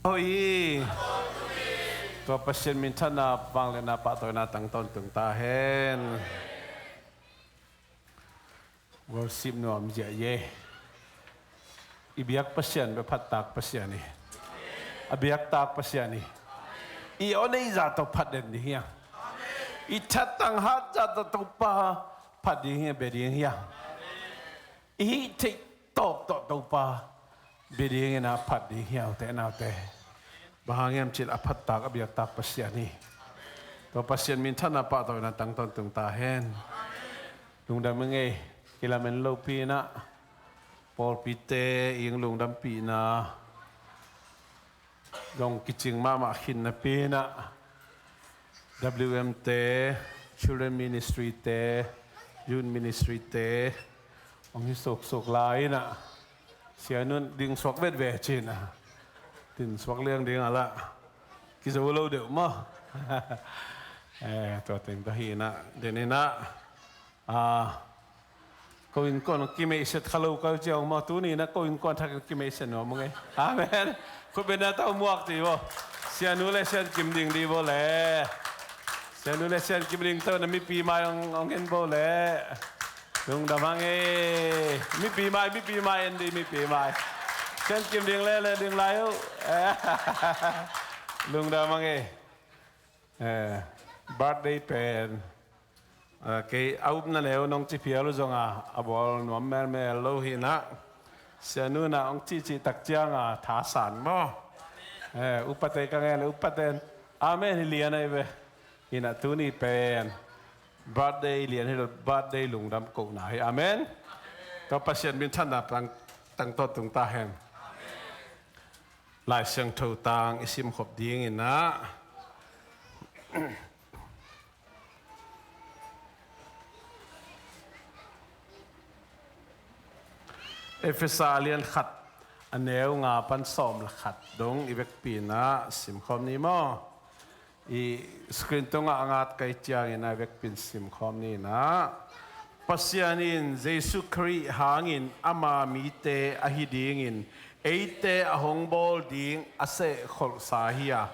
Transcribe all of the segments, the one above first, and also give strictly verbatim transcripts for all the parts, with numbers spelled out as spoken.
Hoih hi. Tua Pasian minthanna, vangliatna, pahtawina tang tawntung ta hen. Worship nuam ziah hi. I biak Pasian bek phattak Pasian hi. A biaktak Pasian hi. I aw neih zah tawh phat den ding hi a. I thatang hat zah tawh Topa phat ding hi a, bia ding hi a. I hih theih tawp tawh Topa bia dingin a phat ding hi a, ute naute. Bang hang hiam cih leh a phattak a biaktak Pasian hi. Tua Pasian minthanna, pahtawina tang tawntung ta hen. Lungdam ing ei, kilamen lopi in a, pawlpite i lungdampihna zong kicing mahmah khin napi in a, W M te, Children Ministry te, Youth Ministry te hong hi suksuk lai in a, Sianu in ding suak vetve ci in a, ding suak liang ding a lah kizo lo deuh maw. Eh, tua teng tawh hi in a, den in a, ah, ko innkuan kimeihset kha lo kal ciang maw, tuni in a ko innkuan thak kimeihset nuam ung ei. Amen. Khut beng in a tau muak dih vo. Sianu le Sian Kim ding dih vo le. Sianu le Sian Kim ding tawh na mipi mai hong, hong en vo le. Lungdam hang ei. Mipi mai, mipi mai en dih, mipi mai. Sian Kim ding le, le ding lai uh. Lungdam hang ei. Eh, birthday pen, eh, kei a upna neu nong ci phial uh zong a, a bawl nuam melmel lo hi in a. Sianu in a hong cihcih tak ciang a thasan maw. Eh, upate ka ngen le upate in amen hi lian ahi ve. Hi in a tuni pen birthday lian hi lo, birthday lungdam kohna hi. Amen. Tua Pasian minthanna tang, tang tawntung ta hen. Lai Siangtho tang i simkhop ding in a, Efesa lian khat, a neu nga pan sawm le khat dong i vekpi in a simkhawm ni maw. I screen tungah a ngat kei ciangin a vekpi in simkhawm ni in a. Pasian in Jesu Khrih hangin ama mite ahi dingin eite a hong bawl ding a sehkholhsa hi a,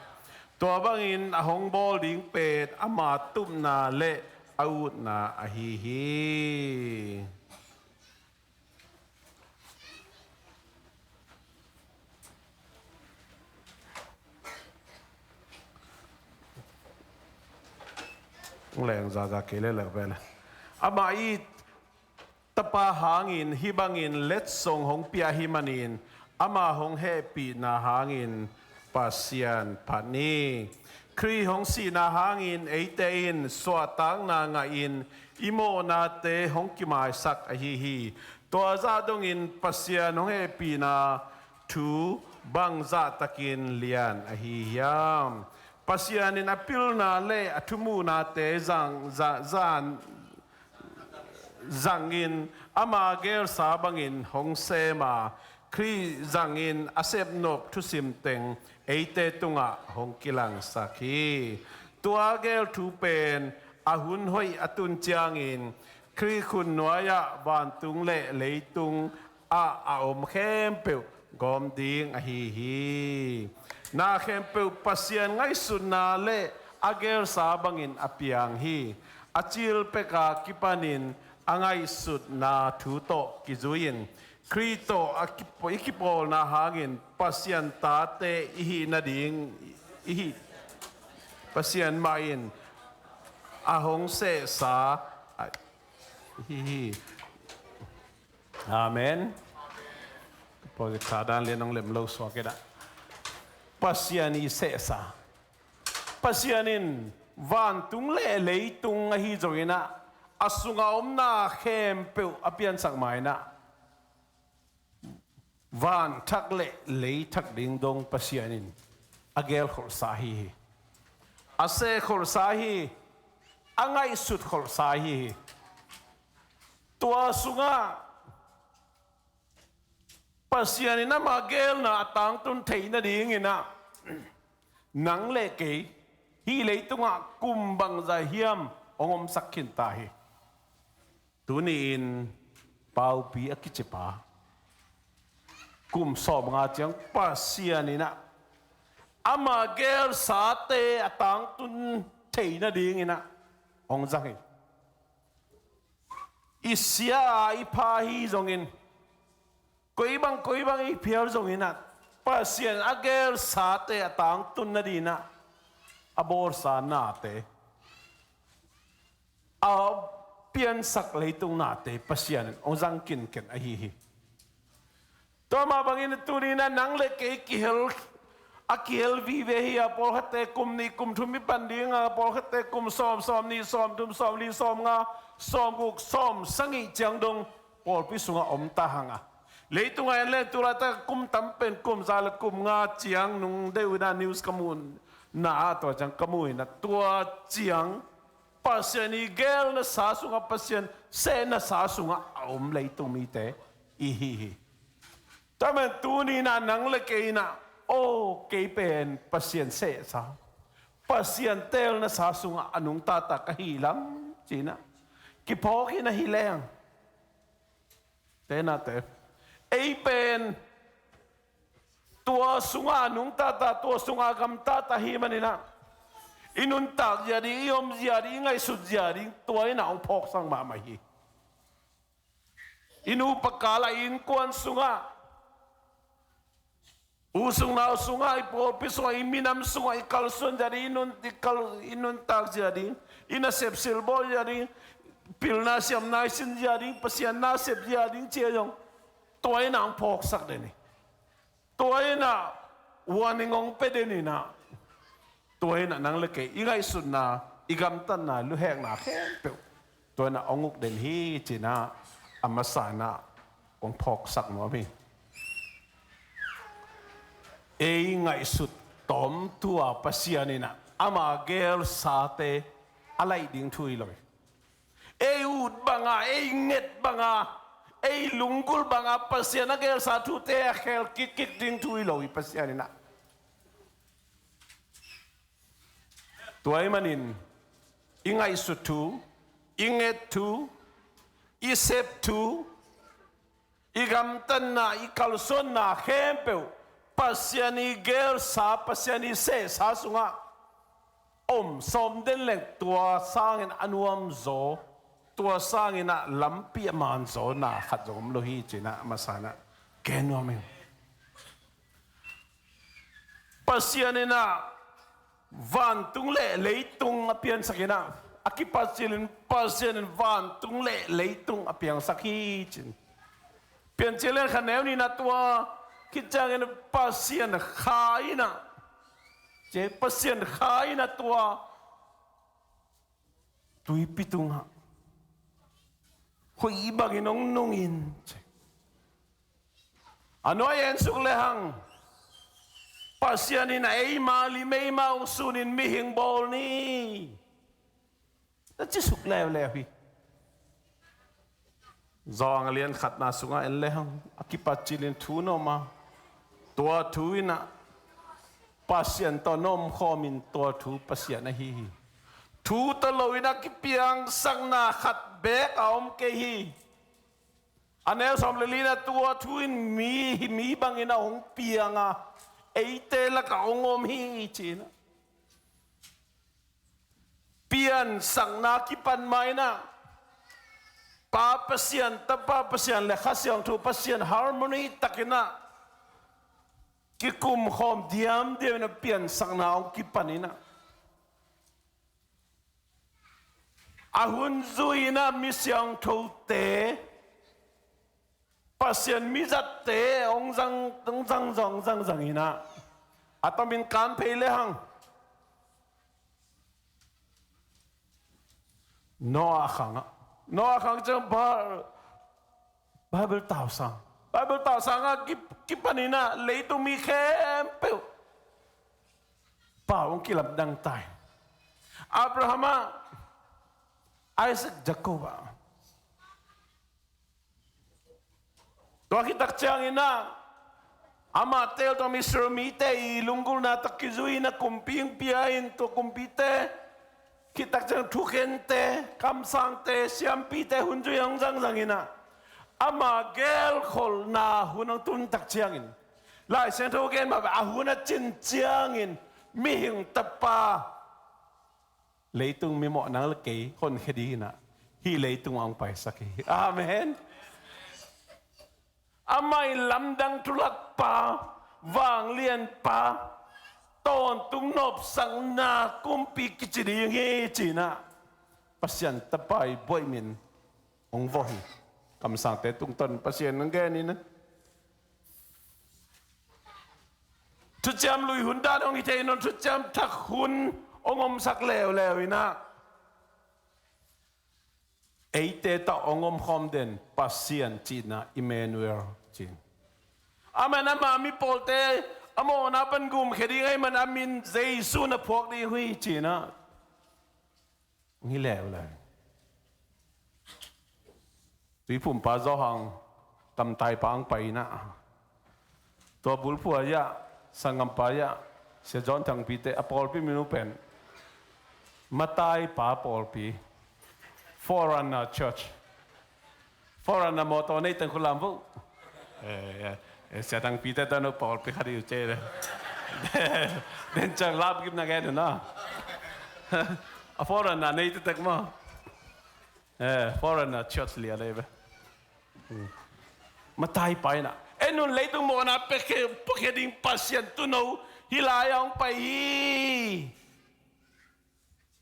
tua bangin a hong bawl ding pen ama tupna le a utna ahi hi. Leng zaza kei le leh ve le. Amah i Tapa hangin hih bangin letsong hong pia hi manin, ama hong hehpihna hangin Pasian phat ni. Khrih hong sihna hangin eite in suahtakna ngahin i mawhnate hong kimaisak ahi hi. Tua zah dongin Pasian hong hehpihna thu bangzah takin lian ahi hiam? Pasian in a pilna le a thumuhnate zang, za, zan, zangin ama geelsa bangin hong sem a, Khrih zangin a sepnop thusim teng eite tungah hong kilangsak hi. Tua geelthu pen a hun hoih a tun ciangin Khrih khut nuai-ah vantung le leitung ah a om khempeuh gawm ding ahi hi. Na khempeuh Pasian ngaihsutna le a geelsa bangin a piang hi. A cil peka kipanin a ngaihsutna thu tawh kizui-in Khrih tawh a kipa-, i kipawlna hangin Pasian tate i hih nading i hih, Pasian mah in a hong sehsa ahi hi. Amen. Project sa dan lian hong lem lo suak i dah. Pasian i sehsa. Pasian in vantung le leitung ahi zongin ah, a sunga omna khempeuh a piansak ma-in ah, van thak le lei thak ding dong Pasian in a gelkholhsa ahi hi. A sehkholhsa ahi hi. A ngaihsutkholhsa ahi hi. Tua sungah Pasian in ama gelna a tangtun theih nadingin ah, nang le kei hih leitungah kum bangzah hiam hong omsak khinta hi. Tuni-in Paupi a kicipa kum sawmnga ciang Pasian in ah Ama gelsate a tangtun theih nadingin ah hong zang hi. I sia a i pha hi zongin, koi bang koi bang i phial zongin ah, Pasian a gelsate a tangtun nadingin ah a bawlsa nate, a piansak leitung nate Pasian in hong zang kinken ahi hi. Tua mah bangin tuni-in ah nang le kei kihel, a kihel vive hi a, pawlkhatte kum nih kum thum i pan ding a, pawlkhatte kum sawm, sawm nih, sawm thum, sawm li, sawm nga, sawm guk, sawm sagih ciang dong pawlpi sungah om ta hang a, leitungah en leng tu laitak kum tam pen kum za le kum nga ciang nung deuh in ah news ka muhna ah tua ciang ka muh in ah, tua ciang Pasian i gelnasa sungah, Pasian sehnasa sungah a om leitung mite i hi hi. Tua man tuni-in ah nang le kei in ah, aw, kei pen Pasian sehsa, Pasian teelnasa sungah a nungta ta ka hi lam ci-in ah kiphawk hi na hi leng, tenate, ei pen tua sungah a nungta ta, tua sungah a gamta ta hi manin ah, i nuntak zia ding, i om zia ding, i ngaihsut zia ding, tua in ah hong phawksak mahmah hi. I nupa kal ah, i innkuan sungah, u sung nau sungah, i pawlpi sungah, i minam sungah, i kalsuan zia ding, i nun, i kal, i nuntak zia ding, i nasep silbawl zia ding, pilna siamna i sin zia ding, Pasian nasep zia ding ci-a zong, tua in ah hong phawksak den hi. Tua in ah warning hong pia den in ah, tua in ah nang le kei i ngaihsutna, i gamtatna, luhekna khempeuh tua in ah hong uk den hi ci-in ah a masa in ah kong phawksak nuam hi. Ei ngaihsut tawmtu-a Pasian in ah ama gelsate a laih ding thu hi lo hi. Ei ut banga, ei nget banga, ei lunggulh banga Pasian a gelsa thute a khel kikkik ding thu hi lo hi Pasian in ah. Tua ahih manin i ngaihsut thu, i nget thu, i sep thu, i gamtatna, i kalsuanna khempeuh Pasian i gelsa, Pasian i sehsa sungah om sawm den leng, tua sangin a nuamzaw, tua sangin ah lampi a manzawna khat zong om lo hi ci-in ah a masa in ah gen nuam ing. Pasian in ah vantung le leitung a piansak in ah, a kipat cilin Pasian in vantung le leitung a piangsak hi ci-in. Piancil lian khat neu nihna, tua khit ciangin Pasian Kha in ah, ci, Pasian Kha in ah tua tuipi tungah hoih bangin hong nungin, ci. A nuai en suk lehang, Pasian in ah eima lim eima ung sunin mihing bawl ni, na ci suk leuleu hi. Johan a lian khatna sungah en lehang, a kipat cilin thu na om a, tua thu in ah Pasian tawh na omkhawmin tua thu Pasian ahi hi. Thu tawh lo in a kipiangsakna khat beek a om kei hi. A neu sawm le lina, tua thu in mi, mi bangin a hong piang a, eite lakah hong om hi ci-in ah. Piansakna kipan ma in ah, Pa Pasian, Tapa Pasian le Kha Siangtho Pasian harmony takin ah kikumkhawm diamdiam in ah piansakna hong kipan in ah, a hun zui in ah mi siangthote, Pasian mizatte hong zang, hong zang zong zang zang in ah, a tomin kan phei lehang, Noah khang ah, Noah khang ciang Ba-, Bible tausang, Bible tausang ah ki, kipan in ah leitung mi khempeuh pau hong kilamdang ta hi. Abraham ah, Isaac, Jacob ah, tua khit tak ciangin ah, amah teel tawh Israel mite i lunggulhna tawh kizui in ah kumpi hong pia in, tua kumpite khit tak ciang thukhente, kamsangte, siampite hun zui hong zang zang in ah, ama gelkholhna hun hong tun tak ciangin Lai Siangtho gen mah bang a hun a cin ciangin mihing Tapa leitung mimawh nang le kei honkhia dingin ah hih leitung ah hong paisak hi. Amen. Amah in lamdang thulakpa, vanglianpa, tawntung nopsakna kumpi kici ding hi ci-in ah Pasian Tapa i buaih min hong vawh hi. Kamsangte tungtawn Pasian hong gen in ah Thuciam Lui hun dan hong hi thei nawn, Thuciam Thak hun hong omsak leuleu in ah eite tawh hong omkhawm den Pasian cihna Emmanuel ci-in. Amen. Ama mi pawlte a mawhna pan gumkhia ding ahih man a min Jesu na phuak ding uh hi ci-in ah hong hi leuleu. Tuiphumpa Zo Hang kamtaipa hong pai in ah tua bulphuh ah sanggampa ah Sia John Thangpi te a pawlpi min uh pen Mataipa pawlpi, Forerunner Church. Forerunner mawtaw nei teng khut lam vo. Eh, eh, eh, Sia Thangpi te tanu pawlpi khat i uh ce le. Den ciang lap gim na gen na. A Forerunner nei te tek maw. Eh, Forerunner Church lia lei ve. Mataipa in ah en un, leitung mawhna piakhia ding Pasian tuuno hih lai-ah hong pai hi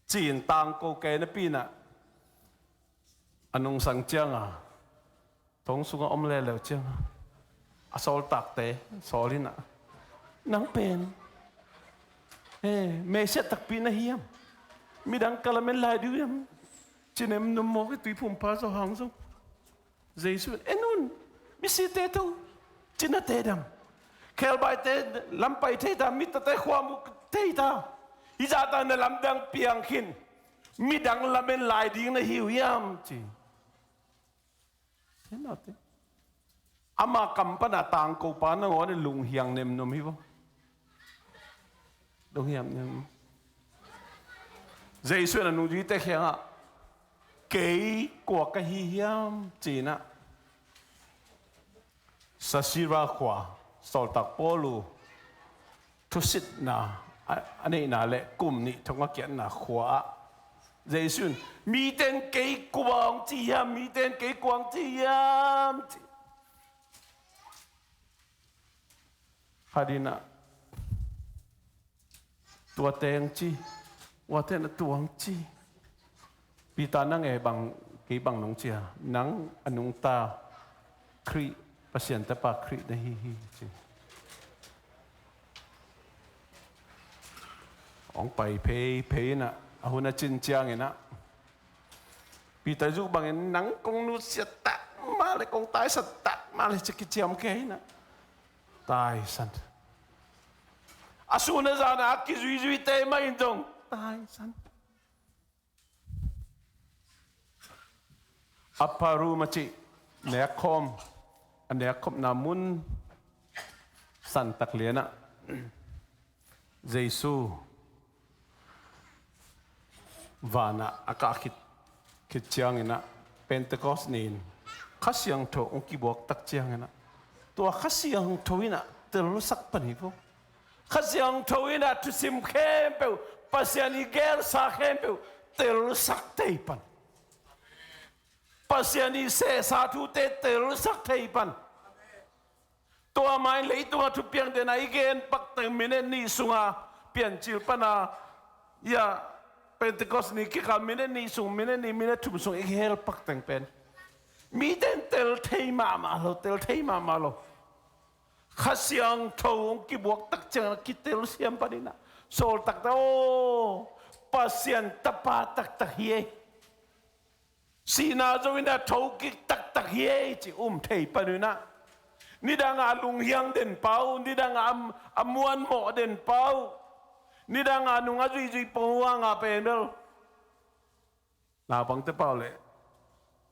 ci-in tangko kei napi in ah a nungsang ciangin thong sungah om leuleu ciangin a sawltakte sawl in ah, nang pen, eh, Messiah takpi na hiam? Midang ka lamen lai ding uh hiam? Ci-in a nuam mawk hi. Tuiphumpa Zo Hang zong Jesu in en un, misite tawh cinate dam, khebaite lam pai thei ta, mitate khuam uk thei ta, hih zahta na lamdang piang khin, midang lamen lai ding na hi uh hiam ci. Ama kam pana tangkopa nangawn in lunghiang nemnuam hi vo. Lunghiang nem. Jesu in a nungzuite kiangah, kei kua ka hi hiam ci-in ah Sasira khua sawltak Paul uh thusitna a, a neihna le kum nih thong a kiatna khua-ah Jesu in, mite in kei kua hong ci hiam? Mite in kei kua hong ci hiam? Ci. Khat in ah, tuate hong ci, tuate in ah tua hong ci. Peter, nang e bang, kei bang nong ci a? Nang a nungta Khrih, Pasian Tapa Khrih na hi hi ci. Hong pai pheiphei in ah, a hun a cin ciangin ah Peter zuk bangin, nang kong nusia tak mah le kong taisan tak mah le ci kiciam kei in ah taisan. A sun a zan a kizuizuite mah in zong taisan. Upper room a cih, nekkhawm, a nekkhopna mun santak lianah Jesu vanah a kah khit, khit ciangin ah, Pentecost ni-in Kha Siangtho hong kibuak tak ciangin ah, tua Kha Siangtho in ah telsak pan hi vo. Kha Siangtho in ah thusim khempeuh, Pasian i gelsa khempeuh telsak thei pan. Pasian i sehsa thute telsak thei pan. Tua mah in leitungah thupiang den a i gen pak teng minute nih sunga Piancil pana, ya, Pentecost ni kikal minute nih sung, minute nih, minute thum sung i hel pak teng pen mite in tel thei mahmah lo, tel thei mahmah lo. Kha Siangtho hong kibuak tak ciangin a kitel siam panin ah, sawltakte aw, Pasian Tapa taktak hi ei. Sihna zo in a thokik taktak hi ei ci um thei pan uh in ah, nidangah a lunghiang den pa uh, nidangah a, a muanmawh den pa uh, nidangah a nung a zuihzuih pong uh a ngah pen bel naupangte pau leh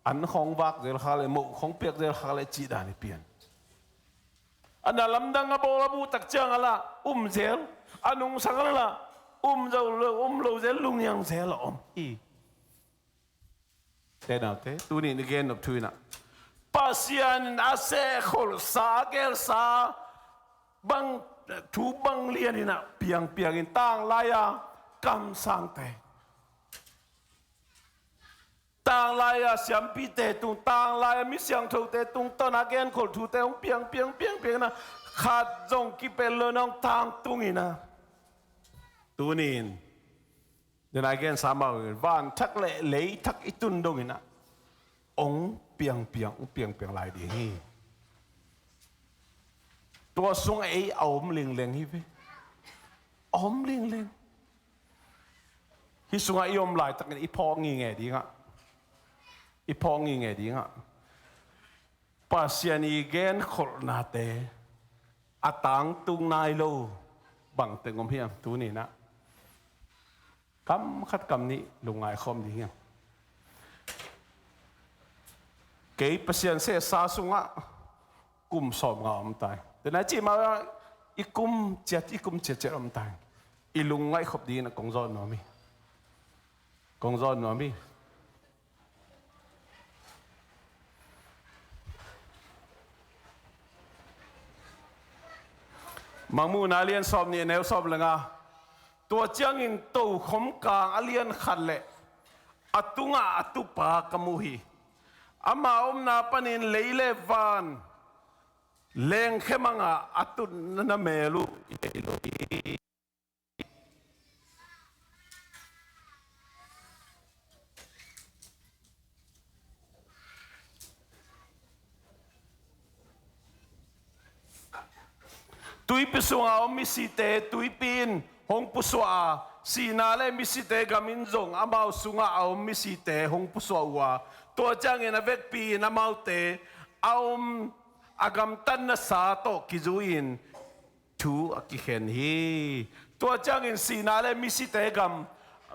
an khawng vak zel kha leh, moh khawng piak zel kha leh cih dan hi pian. A na lamdang a bawl a muh tak ciang a lah um zel, a nungsang a lah um zo lo, um lo zel, lunghiang zel a om hi. Te naute, tuni in i gen nop thu in ah, Pasian in a sehkholhsa, a gelsa, bang, thu bang lian in ah piangpiang in, tanglai-a kamsangte, tanglai-a siampite tung, tanglai-a mi siangthote tungtawn a genkholh thute hong piangpiang piangpiang in ah, khat zong kipel lo in ah hong tangtung in ah, tuni-in den a i gensa mah bangin vanthak le leithak i tun dongin ah hong piangpiang, hong piangpiang lai ding hi. Tua sungah ei a om lingleng hi ve. A om lingleng. Hih sungah i om laitakin i phawk ngingei dingah, i phawk ngingei dingah, Pasian i genkholhnate a tangtung nai lo bangteng om hiam tuni-in ah? Kam khat kam nih lungngai khawm ding hiam? Kei Pasian sehsa sungah kum sawmnga om ta hi. Tena i cih mah i kum ciat, i kum ciatciat om ta hi. I lungngaih khop dingin ah kong zawh nuam hi. Kong zawh nuam hi. Mangmuhna lian sawm nih, a neu sawm le nga. Tua ciangin tokhom kang a lian khat le a tungah a tupa ka mu hi. Ama omna panin lei le van lengkhia mangah a tutna mel uh i thei lo hi. Tuipi sunga om misite tuipi in hong pusuah a, sihna le misite gam in zong amau sungah a om misite hong pusuah uh a, tua ciangin a vekpi in amaute a om a gamtatnasa tawh kizui-in thu a kikhen hi. Tua ciangin sihna le misite gam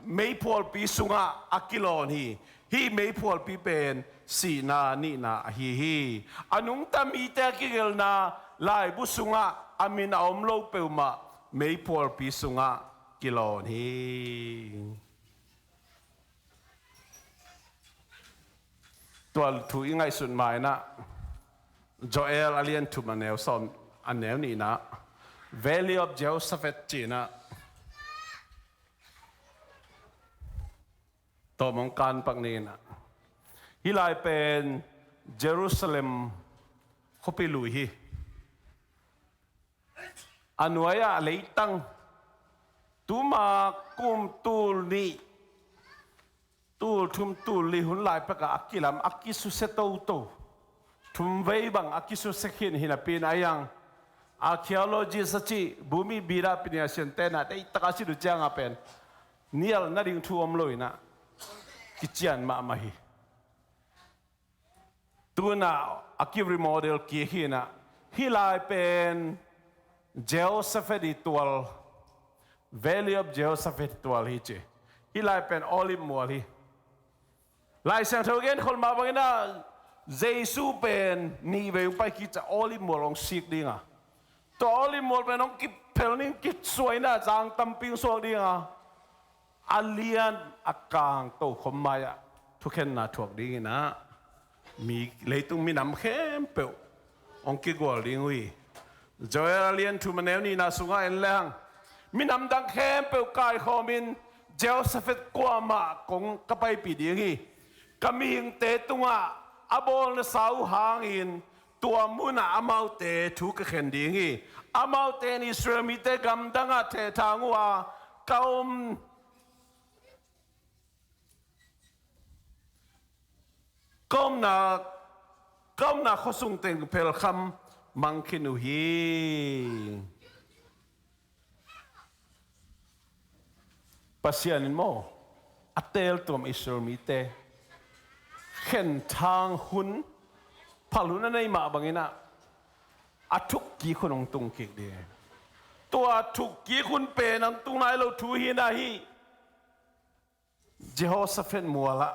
meiphualpi sungah a kilawn hi. Hih meiphualpi pen sihna nihna ahi hi. A nungta mite a kigelna laibu sungah a min a om lo peuhmah meiphualpi sungah kilawn hi. Tua thu i ngaihsut ma-in ah Joel a lian thum a neu sawm, a neu nihna, Valley of Jehoshaphat ci-in ah tawm hong kan pak ni-in ah, hih lai pen Jerusalem khuapi lui hi. A nuai-ah leitang tuma kum tul nih, tul thum, tul li hun lai pekah a kilam, a kisusia toto. Thumvei bang a kisusia khin hi napi-in ah, a yang archaeologist a cih bumi bida pinia siante na deihtak a sit uh ciangah pen nial nading thu om lo-in ah kician mahmah hi. Tu-in ah a ki remodel kik hi-in ah, hih lai pen Jehoshaphat i tual, Valley of Jehoshaphat i tual hi ci. Hih lai pen Olive mual hi. Lai Siangtho genkhol mah bangin ah Jesu pen nihvei hong pai kik ciang Olive mual hong sik ding a, tua Olive mual pen hong kiphel ning, kisuai-in ah zang tampi hong suak ding a, a lian a kang tokhom mai-ah thukhenna thuak dingin ah mi, leitung minam khempeuh hong kigual ding uh hi. Joel a lian thum a neu nihna sungah en lehang, minam dang khempeuh kaikhawmin Jehoshaphat kuamah kong ka paipih ding hi. Ka mihingte tungah a bawlnasa uh hangin tua munah amaute thu ka khen ding hi. Amaute in Israel mite gamdangah thehthang uh a, ka om, ka omna, ka omna khuasung teng phelkham mang khin uh hi. Pasian in maw, a teeltuam Israel mite khenthang hun, phal hun a nei mah bangin ah a thukkik hun hong tungkik ding. Tua thukkik hun pen hong tung nai lo thu hi-in ah, hih Jehoshaphat mualah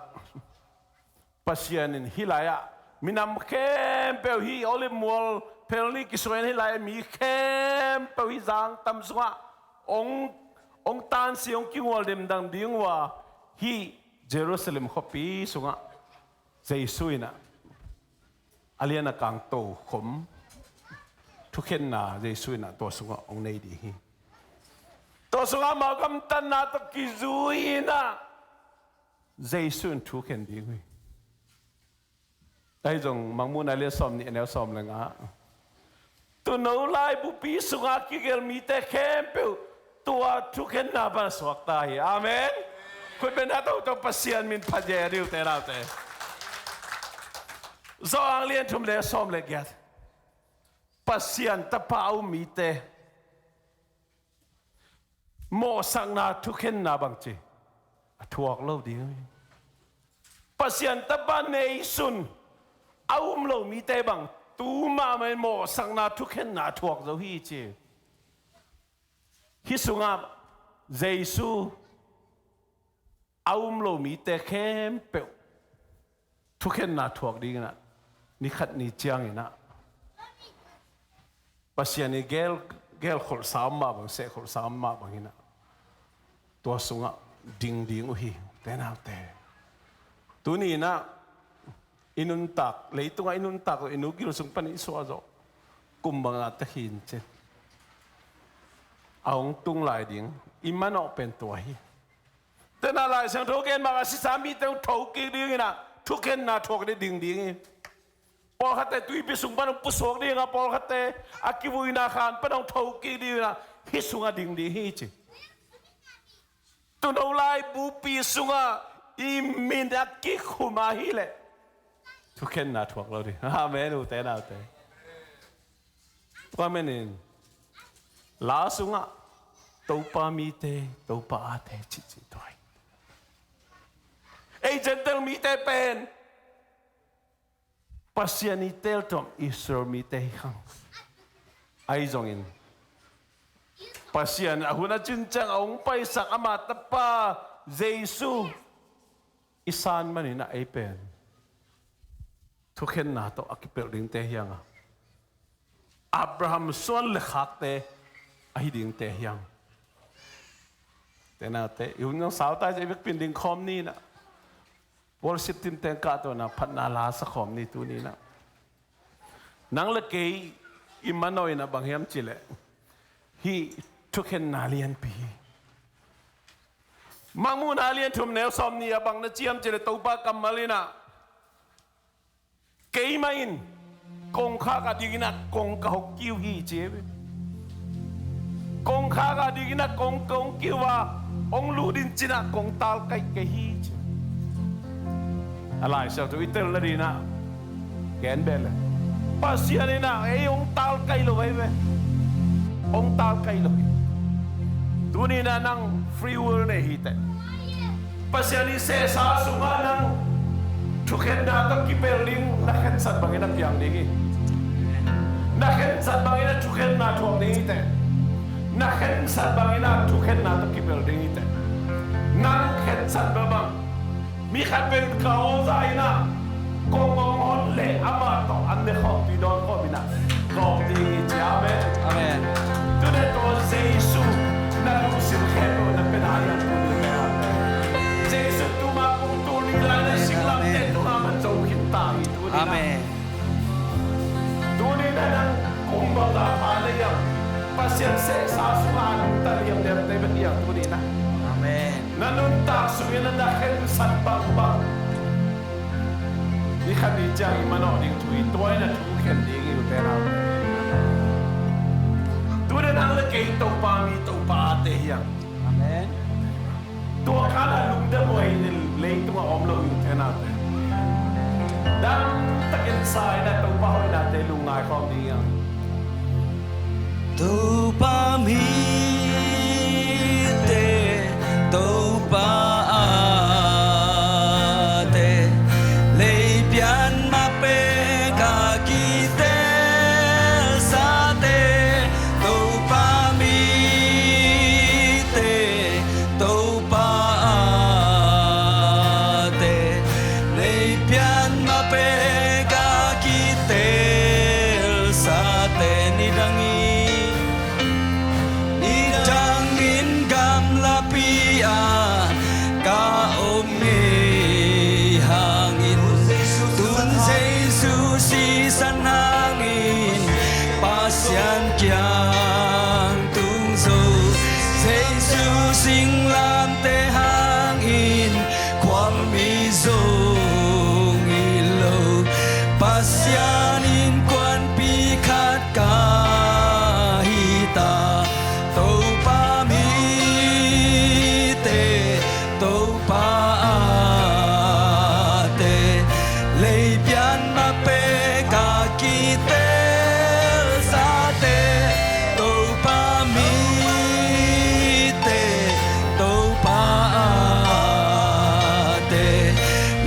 Pasian in hih lai-ah minam khempeuh, hih Olive mual phel nih kisuai-in hih lai-ah mi khempeuh hih zang tam sungah hong, hong tansi, hong kingual demdam ding uh a, hih Jerusalem khuapi sungah Jesu in ah a lian a kang tokhom thukhenna Jesu in ah tua sungah hong nei ding hi. Tua sungah amau gamtatna tawh kizui in ah Jesu in thukhen ding hi. Ahi zong Mangmuhna lian sawm nih, a neu sawm le nga ah, tuuno laibupi sungah kigelh mite khempeuh tua thukhenna pan suakta hi. Amen. Khutbetna toto, Pasian min phat hi a, ute naute. Johan lian thum, a neu sawm le giat. Pasian Tapa a um mite mawhsakna thukhenna bangci a thuak lo ding hi. Pasian Tapa neisun a um lo mite bang tu mahmah in mawhsakna thukhenna a thuak zo hi ci. Hih sungah Jesu a um lo mite khempeuh thukhenna thuak dingin ah, ni khat ni ciangin ah Pasian i gel, gelkholhsa om mah bang, sehkholhsa om mah bangin ah tua sungah ding ding uh hi, ute naute. Tuni in ah i nuntak, leitungah i nuntak zawh, i nu gil sung panin i suah zawh kum bang a ta khin cin, a hong tung lai ding i manawh pen tua hi. Tua in ah Lai Siangtho gen mah bang a sisa mite hong thokik dingin ah thukhenna thuak ding, ding ding hi. Pawlkhatte tuipi sung pan hong pusuak ding a, pawlkhatte a kivuina khan pan hong thokik dingin ah hih sungah ding ding hi ci. Tuuno laibupi sungah i min a kikhum ahih leh thukhenna thuak lo ding. Amen, ute naute. Tua manin la sungah Topa mite, Topa ate cihcih tua hi. Ei Gentile mite pen Pasian i teltuam Israel mite hi hang. Ahi zongin Pasian a hun a cin ciang a hong paisak ama Tapa Jesu i san manin ah ei pen thukhenna tawh a kipelh dingte hi hang a, Abraham suan le khakte ahi dingte hi hang. Ute naute, i hun zong sau ta hi ci, i vekpi in ding khawm ni in ah, worship team teng kahto in ah phatna la sa khawm ni tuni in ah. Nang le kei i manawh in ah bang hiam cih leh hih thukhenna lianpi hi. Mangmuhna lian thum, neu sawm nih ah bang na ci hiam cih leh Topa kammal in ah, keimah in kongkhak a dingin ah kong ka hong kiu hi ci. Kongkhak a dingin ah kong ka hong kiu a, hong lut in cin ah kong talkaih kei hi ci. A Lai Siangtho i tel nadingin ah gen beh leh Pasian in ah ei hong talkaih lo ahi ve. Hong talkaih lo hi. Tuni in ah nang free will nei hi teh. Pasian i sehsa sungah nang thukhenna tawh kipelh ding, na khensat bangin a piang ding hi. Na khensat bangin a thukhenna thuak ding hi teh. Na khensat bangin a thukhenna tawh kipelh ding hi teh. Nang khensat bang bang, mi khat pen ka aw za in ah kong hong hon leh amah tawh an ne khawm, tui dawn khawm in ah khawm ding hi ci. Amen. Amen. Tuni tua Jesu na lungsim khempeuh na pia na hi a, tuni tua Jesu tuma kong tul ding lai na singlamteh tungah man zo khin ta hi tuni in ah. Amen. Tuni in ah nang kum bangzah pha na hiam? Pasian sehsa sungah a nungta liamliamte bek hi a, tuni in ah. Amen. Na nuntak sungin ah na khensat bangbang, ni khat ni ciang i manawh ding thu hi, tua in a thukhen ding hi, ute naute. Tuni nang le kei Topa mi, Topa ate hi hang. Amen. Tua khan a lungdam huai in leitungah om lo hi, ute naute. Dangtakin sa in a Topa hoihnate lungngai khawm ding hi hang. Topa mite, Topa ate, leipian mapek a kitelsate, Topa mite, Topa ate, leipian mapek a kitelsate, nidang i, i Singlamteh hangin khualmi zong hi lo, Pasian innkuanpih khat ka hi ta. Topa mite, Topa ate, lei pian mah pek a kiteelsate, Topa mite, Topa ate,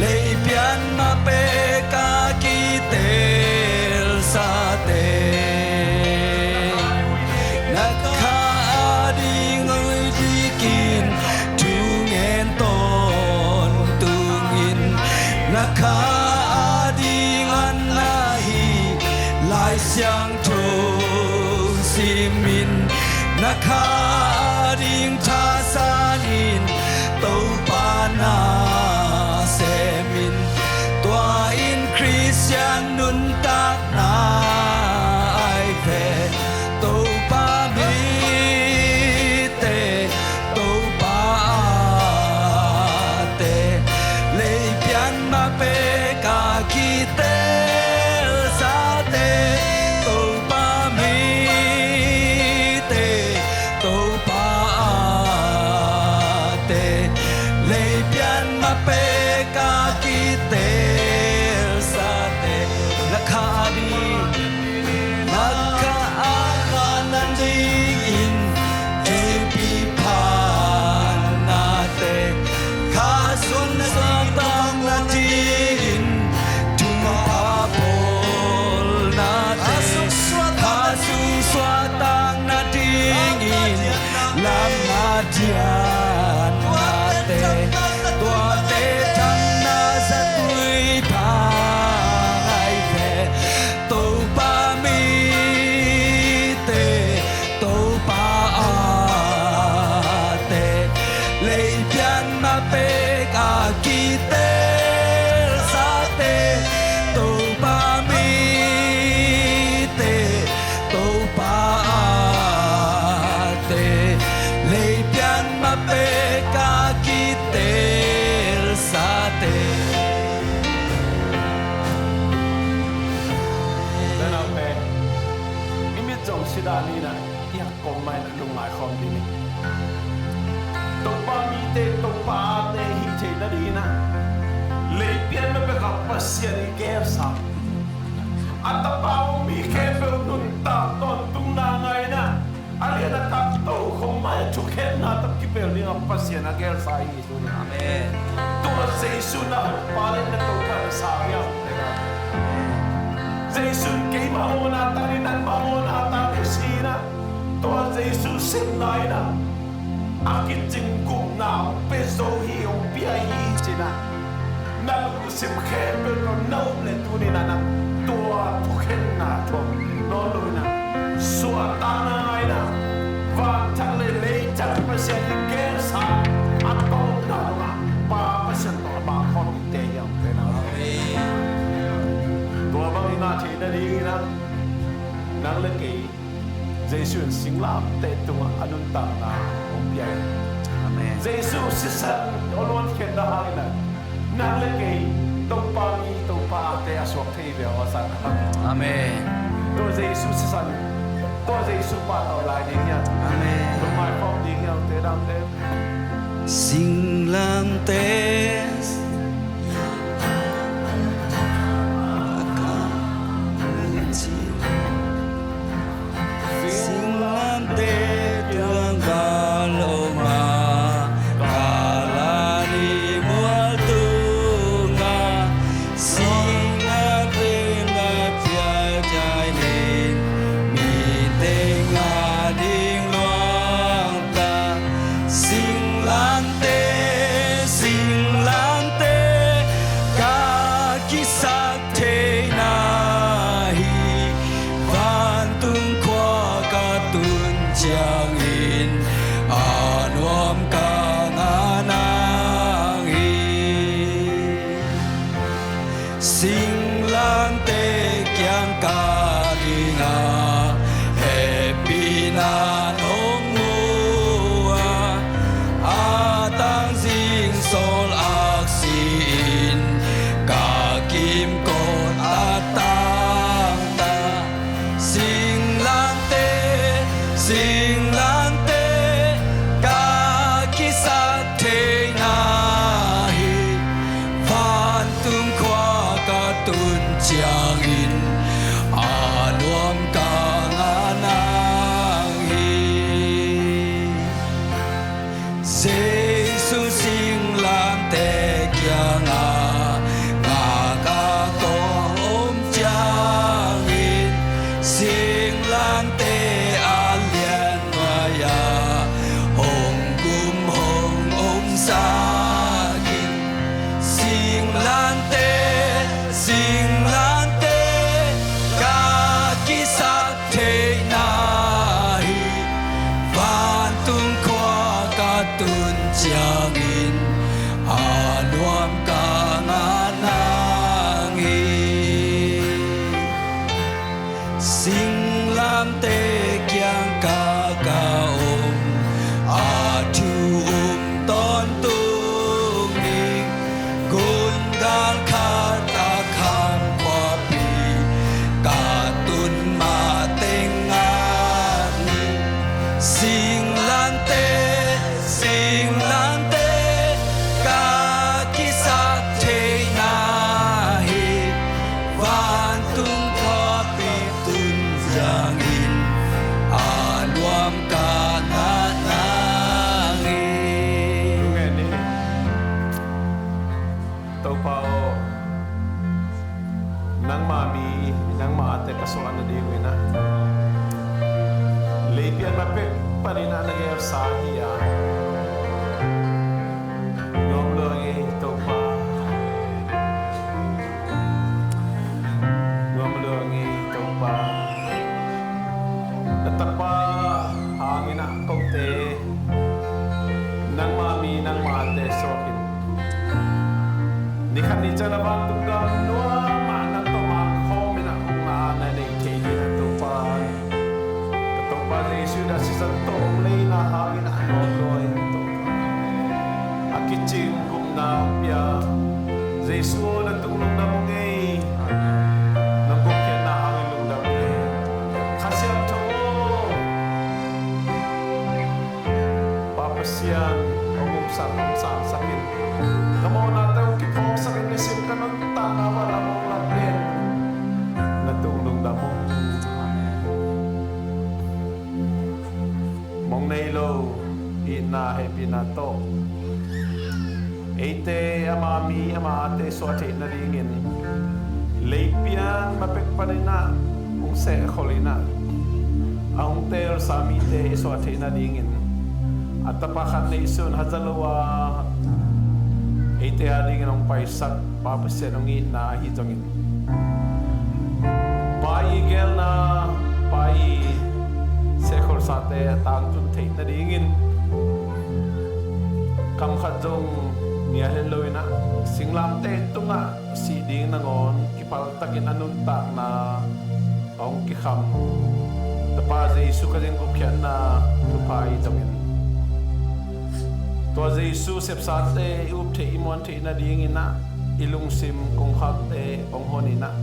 lei pian mah pek a kiteelsate. Na kha ading oi dikin thungen tawntung in, na kha ading an ahi Lai Siangtho simin, na kha ading thasanin Topa na semin, tua in Khristian nuntakna ai ve. Topa mite, Topa ate, lei pian mah pek a kiteelsate, Topa mite, Topa ate, lei pian mah pek a kiteelsate. Na kha ading, na kha ading an dingin thupi phatnate, kha sung suaktakna dingin thupha bawlnate, kha sung suaktakna dingin lam a diannate, tuate thamna zatui pha ai ve. Topa mite, Topa ate, lei pian mah pek a kiteelsate, Topa mite, Topa ate, lei pian mah pek a kiteelsate. Naute, i mit zong si dan in ah, i hak kawm mah in ah lungngai khawm ding hi. Topa mite, Topa ate hih theih nadingin ah, lei pian mah pek a Pasian i geelsa, a Tapa hong mi khempeuh nuntak tawntungna ngaina, a lian a tak tokhom mai-ah thukhenna tawh kipel ding a Pasian a geelsa hi. Amen. Tua Jesu na hong pia leh na Topa na sa hiam? Jesu in keimah mawhna tangin, nangmah mawhna tangin si in ah, tua Jesu sepna in ah, a kicing gupna hong pia zo hi, hong pia hi ci in ah, na lungsim khempeuh tawh na um leh tuni in ah nang tua thukhenna tawh nawn lo in ah, suahtakna ngai in ah, vanthang leh leitang Pasian i geelsa a tawpna tungah Pa Pasian tawh a bang khawm dingte hi hang. Tua bangin a theih nadingin ah, nang leh kei Jesu in singlamteh tungah a nuntakna hong pia hi. Amen. Jesu sisan a luankhiatna hangin ah, nang leh kei Topa mi, Topa ate a suak thei hi ve aw, a san. Amen. Tua Jesu sisan, tua Jesu pahtawi lai ding hi hang. Amen. Lungngai khawm ding hi hang, te dangte. Singlamteh Singlamteh tungah gal om a, Kalvari mual tungah, singlamteh na ciaitai in, mi teng ading luang ta, singlamteh Jesu singlamteh kiangah ngak a kong om ciangin, singlamteh a lian nuai-ah hong gum hong omsak in. Singlamteh, singlamteh, ka kisak theihna hi. Vantung khua ka tun ciangin a nuam ka ngah nang hi. Singlamteh kiang ka ka om, a thu um tawntung ning, gungal khat a kham khuapi ka tun mah teng ngak ning. Singlamteh, singlamteh, ka kisak theihna hi. Vantung khuapi tun ciangin a nuam ka ngah nang hi. Amen. Topa aw, nangma mi, nangma ate ka suah nading uh in ah, leipian ma pek panin ah na gelsa hi a, nuam lua ngei Topa. Nuam lua ngei Topa. Na tapa hangin ah kote nangma mi, nangma ate suak in, ni khat ni ciang na vantung gam nuam ah na tawh mangkhawm in ah ukna na nei thei ding ah Topa, ka Topa Jesu in ah sisan tawh hong leina hangin ah nuam lua in Topa, a kicing gupna hong pia. Jesu aw, na tung lungdam ung ei. Nong gupkhiatna hangin lungdam ung ei. Kha Siangtho aw, Pa Pasian, hong umsak, hong sangsak in. Ka mawhnate hong kiphawksak in, nisim ka nuntakna vanah mong lam pen. Na tung lungdam ung. Mong nei lo itna hehpihna tawh eite ama mi ama ate suah theih nadingin, leipian ma pek panin ah hong sehkhol in ah, a hong teelsa mite i suah theih nadingin, a tapa khat neihsun haza lo a eite adingin hong paisak Pa Pasian hong itna ahi zongin, Pa i geelna, Pa i sehkholsate a tangtun theih nadingin, kam khat zong nial het lo in ah, singlamteh tungah sih ding nangawn kipaltakin a nuntakna a hong kikham Tapa Jesu Khazih gupkhiatna thupha i zongin, tua Jesu sepsate i up theih i muan theih nadingin ah i lungsim kongkhakte hong hon in ah,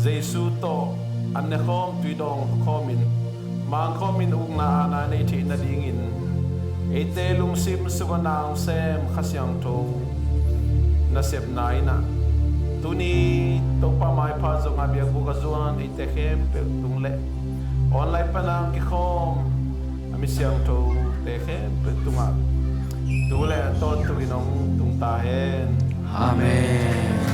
Jesu tawh an ne khawm, tui dawng khawmin, mang khawmin ukna aana nei theih nadingin, eite lungsim sungah na hong sem Kha Siangtho nasepna in ah, tuni Topa maipha zongah biakbuk a zuan eite khempeuh tung le online pana hong kikhawm a mi siangthote khempeuh tungah tu le a tawntung in hong tung ta hen. Amen.